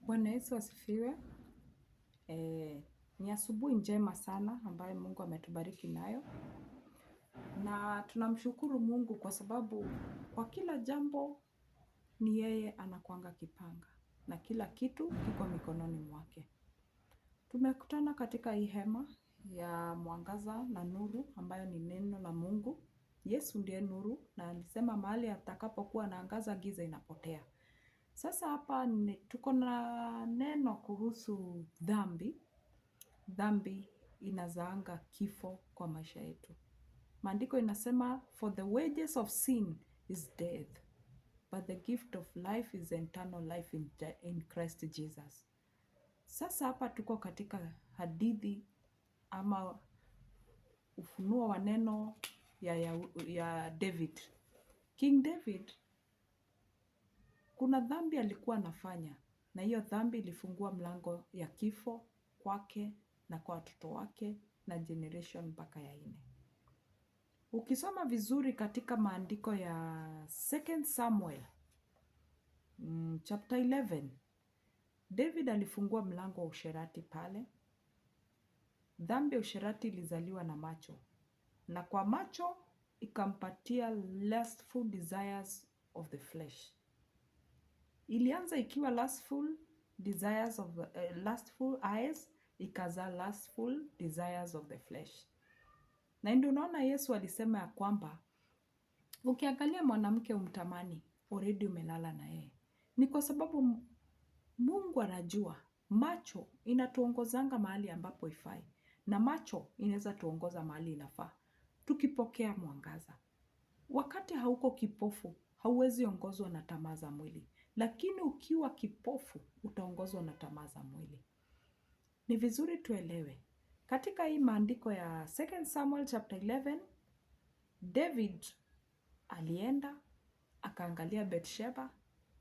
Bwana Yesu asifiwe. Ni asubuhi njema sana ambayo Mungu ametubariki nayo. Na tunamshukuru Mungu kwa sababu kwa kila jambo ni yeye anakuanga kipanga na kila kitu kiko mikononi mwake. Tumekutana katika hii hema ya mwangaza na nuru ambayo ni neno la Mungu. Yesu ndiye nuru na alisema mahali atakapokuwa anaangaza giza inapotea. Sasa hapa tuko na neno kuhusu dhambi. Dhambi inazaanga kifo kwa maisha yetu. Maandiko inasema, "For the wages of sin is death, but the gift of life is eternal life in Christ Jesus." Sasa hapa tuko katika hadithi ama ufunuo wa neno ya David. King David kuna dhambi alikuwa anafanya na hiyo dhambi ilifungua mlango ya kifo kwake na kwa watoto wake na generation mpaka ya nne. Ukisoma vizuri katika maandiko ya Second Samuel chapter 11, David alifungua mlango wa usherati pale. Dhambi ya usherati ilizaliwa na macho, na kwa macho ikampatia lustful desires of the flesh. Ilianza ikiwa lustful desires of lustful eyes, ikazaa lustful desires of the flesh. Na ndio unaona Yesu alisema ya kwamba ukiangalia mwanamke umtamani, already umelala na yeye. Ni kwa sababu Mungu anajua macho inatuongozanga mahali ambapo ifai, na macho inaweza tuongoza mahali inafaa, tukipokea mwangaza. Wakati hauko kipofu, hauwezi ongozwa na tamaa za mwili, lakini ukiwa kipofu utaongozwa na tamaa za mwili. Ni vizuri tuelewe katika hii maandiko ya 2 Samuel chapter 11, David alienda akaangalia Bathsheba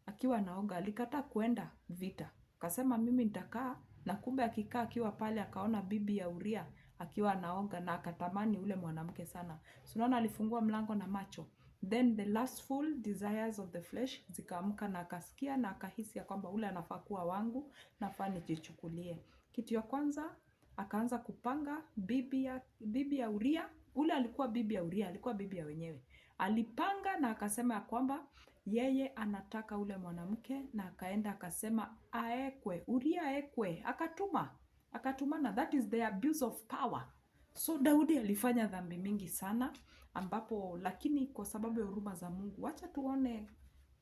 akiwa anaoga, alikataa kuenda vita, akasema mimi nitakaa, na kumbe akikaa akiwa pale akaona bibi ya Uria akiwa anaoga na akatamani ule mwanamke sana. So unaona alifungua mlango na macho. Then the lustful desires of the flesh zikaamka na akasikia na akahisi ya kwamba ule anafaa kuwa wangu, nafaa nijichukulie. Kitu ya kwanza akaanza kupanga bibi ya Uria, ule alikuwa bibi ya Uria, alikuwa bibi ya wenyewe. Alipanga na akasema ya kwamba yeye anataka ule mwanamke, na akaenda akasema aekwe, Uria aekwe, akatuma akatumana. That is the abuse of power. So Daudi alifanya dhambi mingi sana, ambapo lakini kwa sababu ya huruma za Mungu, wacha tuone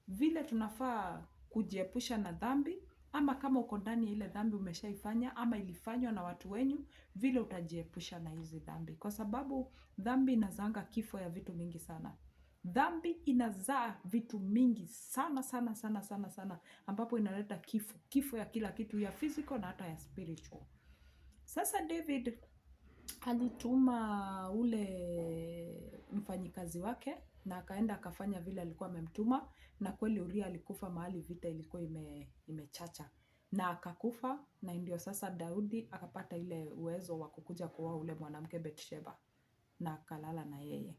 vile tunafaa kujiepusha na dhambi, ama kama uko ndani ya ile dhambi umeshaifanya ama ilifanywa na watu wenyu, vile utajiepusha na hizi dhambi, kwa sababu dhambi inazanga kifo ya vitu mingi sana. Dhambi inazaa vitu mingi sana sana sana sana sana, ambapo inaleta kifo, kifo ya kila kitu, ya physical na hata ya spiritual. Sasa David alituma ule mfanyikazi wake na akaenda akafanya vile alikuwa amemtuma, na kweli Uria alikufa mahali vita ilikuwa imechacha na akakufa, na ndio sasa Daudi akapata ile uwezo wa kukuja kuoa ule mwanamke Bathsheba na akalala na yeye.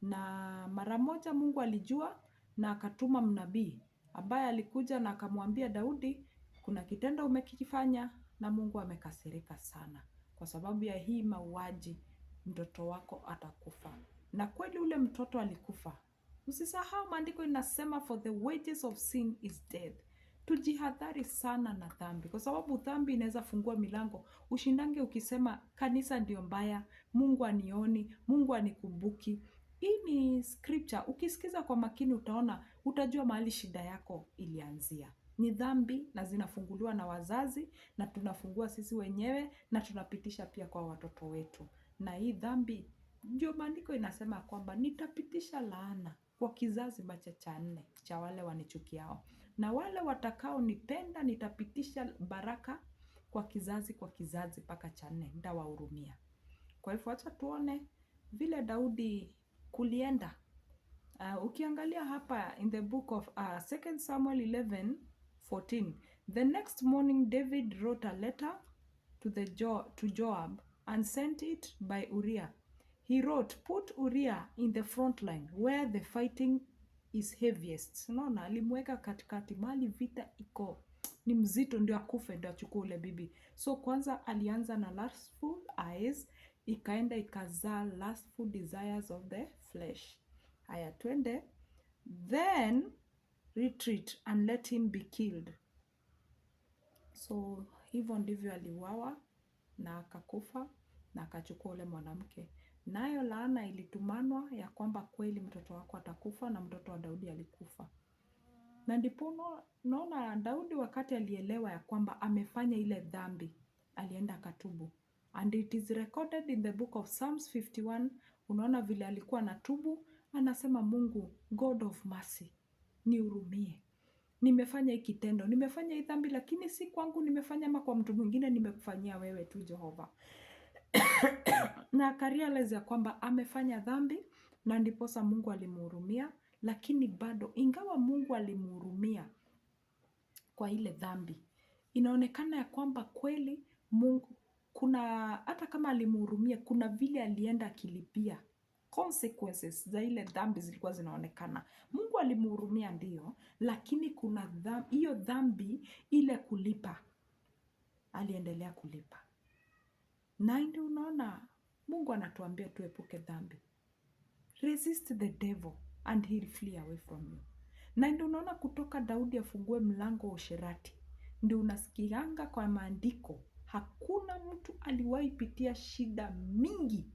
Na mara moja Mungu alijua na akatuma mnabii ambaye alikuja na akamwambia Daudi, kuna kitendo umekifanya na Mungu amekasirika sana kwa sababu ya hii mauaji, mtoto wako atakufa. Na kweli ule mtoto alikufa. Usisahau maandiko inasema, "For the wages of sin is death." Tujihadhari sana na dhambi, kwa sababu dhambi inaweza fungua milango. Ushindange ukisema kanisa ndio mbaya, Mungu anioni, Mungu anikumbuki. Hii ni scripture. Ukisikiza kwa makini utaona, utajua mahali shida yako ilianzia. Ni dhambi na zinafunguliwa na wazazi na tunafungua sisi wenyewe na tunapitisha pia kwa watoto wetu. Na hii dhambi ndio maandiko inasema kwamba nitapitisha laana kwa kizazi bacha cha nne cha wale wanichukiao, na wale watakaonipenda nitapitisha baraka kwa kizazi mpaka cha nne, nitawahurumia. Kwa hivyo acha tuone vile Daudi kulienda. Ukiangalia hapa in the book of 2 Samuel 11:14, "The next morning David wrote a letter to Joab and sent it by Uriah. He wrote, 'Put Uriah in the front line where the fighting is heaviest.'" Unaona, alimweka katikati mahali vita iko Ni mzito ndio akufe ndio achukue ule bibi. So kwanza alianza na lustful eyes, ikaenda ikazaa lustful desires of the flesh. Haya, twende. Then retreat and let him be killed. So hivyo ndivyo aliuawa na akakufa na akachukua ule mwanamke. Nayo laana ilitumanwa ya kwamba kweli mtoto wako atakufa, na mtoto wa Daudi alikufa. Na ndipo naona Daudi wakati alielewa ya kwamba amefanya ile dhambi, alienda akatubu. And it is recorded in the book of Psalms 51. Unaona vile alikuwa anatubu, anasema Mungu, God of mercy, nihurumie. Nimefanya hii kitendo, nimefanya hii dhambi, lakini si kwangu nimefanya ama kwa mtu mwingine, nimekufanyia wewe tu Jehova. Na akarealize ya kwamba amefanya dhambi, na ndiposa Mungu alimhurumia. Lakini bado ingawa Mungu alimhurumia kwa ile dhambi, inaonekana ya kwamba kweli Mungu kuna, hata kama alimhurumia, kuna vile alienda akilipia consequences za ile dhambi zilikuwa zinaonekana. Mungu alimhurumia ndio, lakini kuna hiyo dhambi ile kulipa, aliendelea kulipa. Na ndio unaona Mungu anatuambia tuepuke dhambi. Resist the devil and he'll flee away from you. Na ndio unaona kutoka Daudi afungue mlango wa usherati, ndio unasikianga kwa maandiko, hakuna mtu aliwahi pitia shida mingi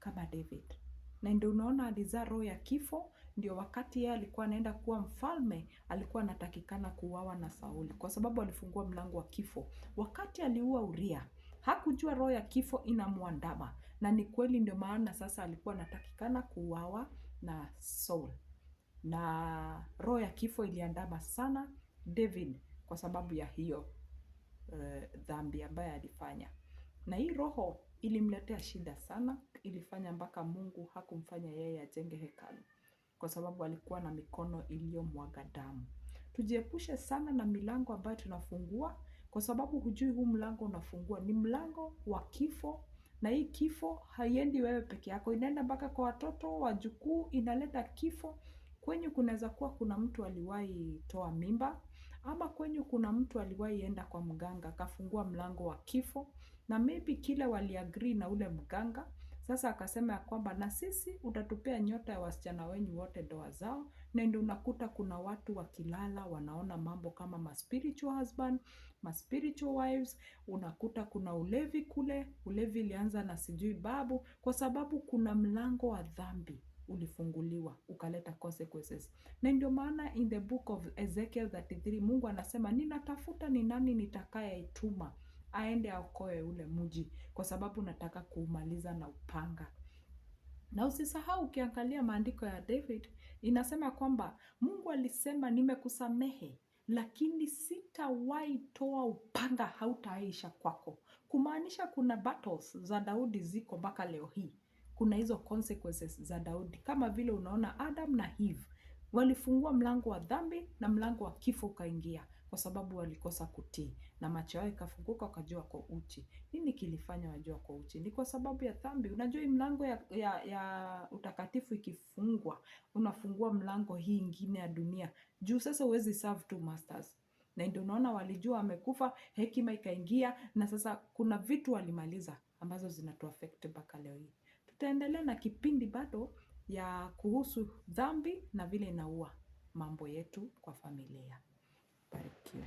kama David. Na ndio unaona alizaa roho ya kifo. Ndio wakati yeye alikuwa anaenda kuwa mfalme, alikuwa anatakikana kuuawa na Sauli kwa sababu alifungua mlango wa kifo. Wakati aliua Uria, hakujua roho ya kifo inamwandama, na ni kweli, ndio maana sasa alikuwa anatakikana kuuawa na Saul, na roho ya kifo iliandama sana David kwa sababu ya hiyo dhambi ambayo alifanya, na hii roho ilimletea shida sana, ilifanya mpaka Mungu hakumfanya yeye ajenge hekalu kwa sababu alikuwa na mikono iliyomwaga damu. Tujiepushe sana na milango ambayo tunafungua, kwa sababu hujui huu mlango unafungua ni mlango wa kifo, na hii kifo haiendi wewe peke yako, inaenda mpaka kwa watoto, wajukuu, inaleta kifo. Kwenyu kunaweza kuwa kuna mtu aliwahi toa mimba, ama kwenyu kuna mtu aliwahi enda kwa mganga akafungua mlango wa kifo, na maybe kile waliagree na ule mganga, sasa akasema ya kwamba na sisi utatupea nyota ya wasichana wenyu wote ndoa zao, na ndio unakuta kuna watu wakilala wanaona mambo kama ma spiritual husband, ma spiritual wives. Unakuta kuna ulevi kule, ulevi ilianza na sijui babu, kwa sababu kuna mlango wa dhambi ulifunguliwa ukaleta consequences. Na ndio maana in the book of Ezekiel 33 Mungu anasema ninatafuta ni nani nitakayeituma aende aokoe ule mji, kwa sababu nataka kuumaliza na upanga. Na usisahau ukiangalia maandiko ya David inasema kwamba Mungu alisema nimekusamehe, lakini sitawahi toa upanga, hautaisha kwako. Kumaanisha kuna battles za Daudi ziko mpaka leo hii. Kuna hizo consequences za Daudi, kama vile unaona Adam na Eve walifungua mlango wa dhambi na mlango wa kifo ukaingia, kwa sababu walikosa kutii na macho yao ikafunguka wakajua kwa uchi. Nini kilifanya wajua kwa uchi? Ni kwa sababu ya dhambi. Unajua hii mlango ya utakatifu ikifungwa, unafungua mlango hii ingine ya dunia. Juu sasa huwezi serve two masters. Na ndio unaona walijua wamekufa, hekima ikaingia, na sasa kuna vitu walimaliza ambazo zinatuaffect mpaka leo hii. Tutaendelea na kipindi bado ya kuhusu dhambi na vile inaua mambo yetu kwa familia. Barikiwa.